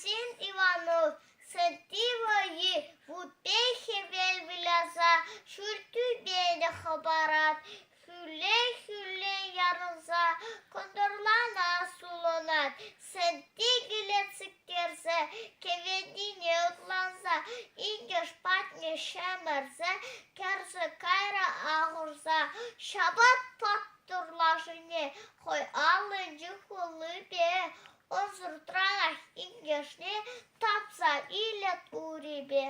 Константин Иванов Сӗнтти вӑййи вутпе хӗвел выляса ҫӳл тӳпене хӑпарать, хӳлле-хӳлле ярӑнса кӑнтӑрлана сулӑнать. Сӗнтти килет сиктерсе, кӗвентине утланса, инкӗш патне ҫӗмӗрсе кӗрсе кайрӗ ахӑрса. Ҫапать паттӑр лашине хӑй аллинчи хуллипе, ӑнсӑртранах инкӗшне тапса илет урипе.